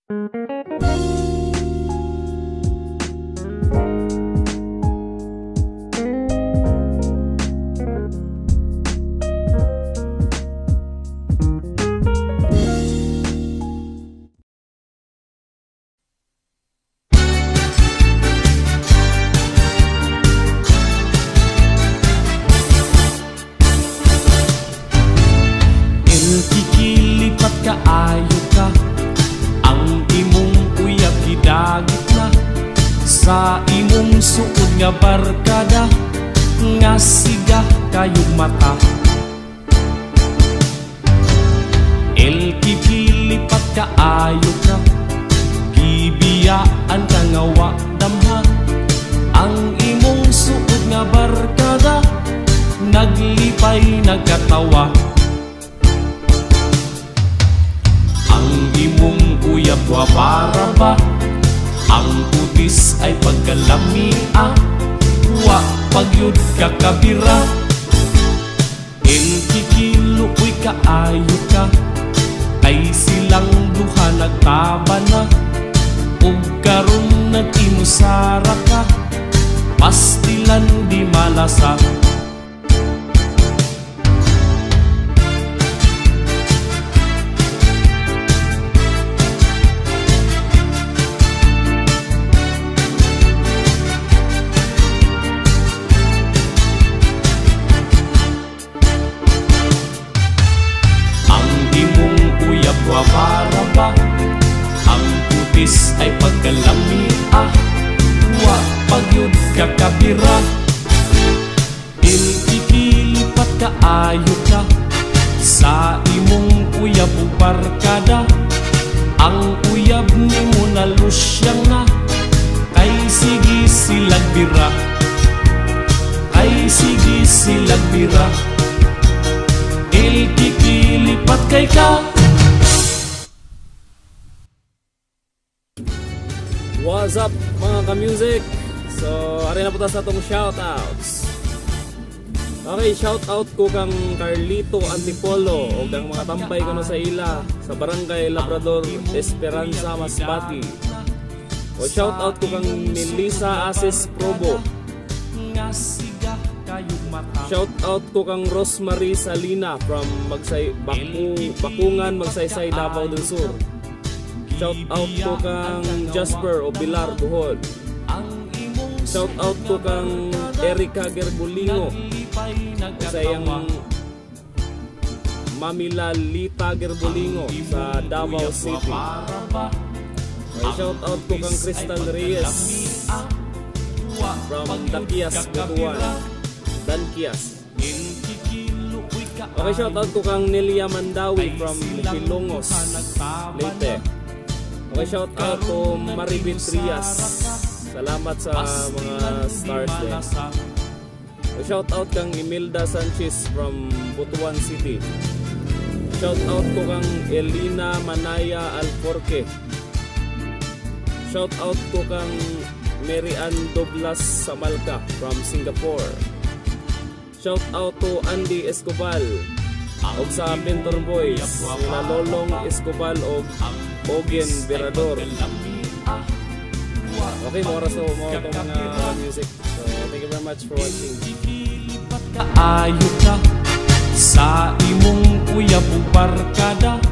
Kikilipat kaayo ka, ang imong uyab gidagit na sa imong suod nga barkada, nga siga kayong mata. El kikilipat kaayo ka, gibiyaan ka nga wa damha, ang imong suod nga barkada, naglipay nagkatawa. Ang imong uyab wa para ba, ang kutis ay pagkalamia, wa pagyud ka kabira. El kikilo uy kaayo ka, kay silang duha nagtaba na, ug karon nag-inusara ka, pastilan di malasa. Wa para ba, ang kutis ay pagkalamia, wa pagyud ka kabira. El kikilipat kaayo ka, sa imong uyab ug barkada, ang uyab nimo na lusyang na, kay sige silag bira, kay sige silag bira. El kikilipat kay ka. What's up mga ka-music? So, ari na po ta sa atong shoutouts. Okay, shoutout ko kang Carlito Antipolo o kang mga tambay ko no sa ila sa Barangay Labrador, Esperanza, Masbate. O shoutout ko kang Melissa Asis Probo. Shoutout ko kang Rosemary Salina from Bakungan, Magsaysay, Davao del Sur. Shout out ko kang Jasper o Bilar Bohol. Shout out ko kang Erica Gerbolingo sa iyang Mamila Lita Gerbolingo sa Davao City. Okay, shout out ko kang Crystal Reyes from Dakias, Butuan, Dankias. Okay, shout out ko kang Nelia Mandawi from Hilongos, Leyte. Okay, shout out to Maribit Trias. Salamat sa mga stars din. Okay, shout out kang Imelda Sanchez from Butuan City. Shout out ko kang Elina Manaya Alforque. Shout out ko kang Mary Ann Doblas Samalka from Singapore. Shout out to Andy Escobal og sa Mentor Boys, nila Lolong Escobal og Ogen Berador. Okay, mo oras mo itong mga music. So, thank you very much for watching. Kaayo ka sa imong uyab ug barkada.